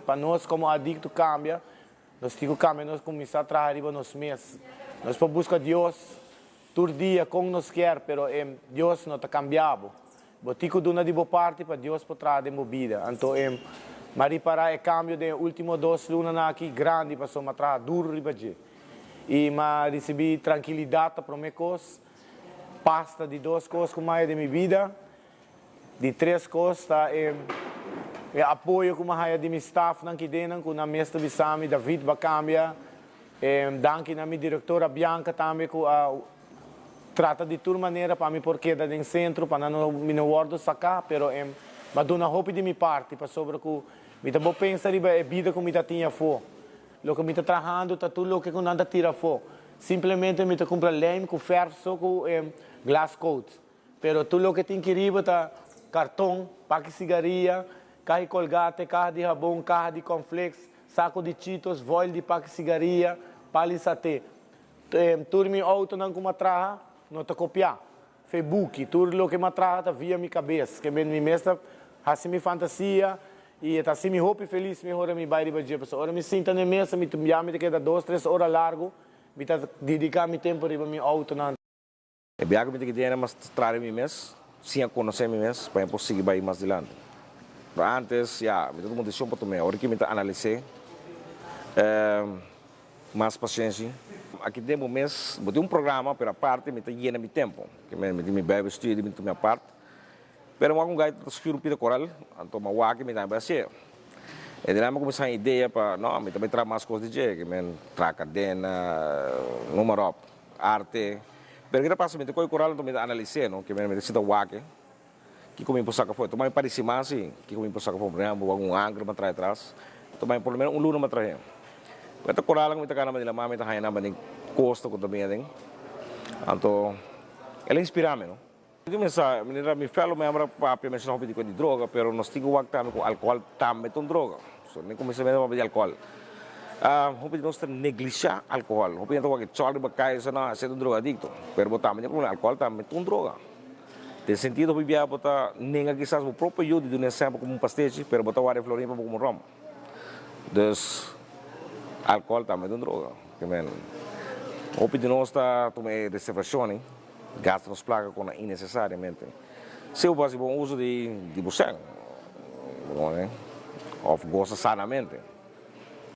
Pa nos komo adikto kambia, nos tin ku kambia, nos kuminsá traha riba nos mes. Nos por buska Dios tur dia kon nos kier, pero e Dios no ta kambia bo. Bo tin ku duna di bo parti pa Dios por traha den bo bida. Anto e m'a ripará e kambio den e último dos lunanan aki grandi pasobra m'a traha duru riba dje. I m'a risibí trankilidat ta promé kos, pas ta di dos kos ku m'a haya den mi bida, di tres kos ta e e apoyo ku m'a haya di mi stafnan kidennan ku nan mes ta bisa mi, David b'a kambia. E danki na mi direktora Bianca tambe ku a trata di tur manera pa mi por keda den sentro pa nan no mi no wòrdu saká, pero e m'a duna hopi di mi parti pasobra ku mi ta bo pensa riba e bida ku mi ta tin afó. Loke mi ta trahando ta tur loke ku nan ta tira afó. Simplemente mi ta kumpra lijm ku fèrf so ku e glass coat. Pero tur loke tin ki riba ta karton, paki sigaria, kaha di kolgate, kaha di habon, kaha di cornflakes, sako di Cheetos, voil di paki sigaria, pal di saté. Tur mi outonan ku m'a traha no ta kopiá. Fe buki, tur loke m'a traha ta via mi kabes. Ke men mi mes ta hasi mi fantasia i e ta hasi mi hopi felis mi ora mi bai riba dje. Pasobra ora mi sinta na e mesa mi ya mi ta keda dos tres ora largu mi ta dediká mi tempu riba mi outonan. E biaha ku mi ta kidena mas traha riba mi mes, siña konosé mi mes pa mi por sigui bai mas dilanti. Pero antes, ya, mi ta tuma un desishon pa tum'é. Ora ki mi ta analis'é, mas pasienshi. Aki den bo mes, bo tin un programa, pero aparte mi ta yena mi tempu. Ke men, mi tin mi Bijbel studie, mi ta tuma apart. Pero wak un gai ta schuur un pida koral, anto mi a wak i mi tambe a hasié. E di nan mi a kuminsá haña idea pa, no, mi ta bai traha mas kos di dje, ke men traha kadena, noem maar op. Arte. Pero kita pasa mi ta kohe koral anto mi ta analis'é no, ke mi ta sinta wak kiko mi por saka afó. Tuma mi parisi mas si kiko mi por saka afó. Por ehempel wak un anker mi a traha atras, tuma mi por lo menos un luna mi a trah'é. Pero ta koralnan ku mi ta gana manera mas mi ta haña nan den kosta ku ta bini aden. Anto el a inspirá mi no. Mi kuminsá, manera mi fellow member a papia menshoná hopi di kos di droga, pero nos tin ku wak tambe ku alkohòl tambe ta un droga. So mi kuminsá mester papia di alkohòl. Hopi di nos ta neglishá alkohòl. Hopi hende ta wak e chòl riba kaya i sa no, esei ta un drogadikto. Pero bo tambe tin problema, alkohòl tambe ta un droga. Den sentido hopi biaha bo ta nenga kisas bo propio yu di duna esempel komo un pastechi, pero bo ta wak e florin pa bo komo ròm. Dus alkohòl tambe ta un droga. Hopi di nos ta tuma e reservashon. Gasta nos plaka ku na inesesariamente. Si bo hasi bon uso di bo sèn, òf gosa sanamente.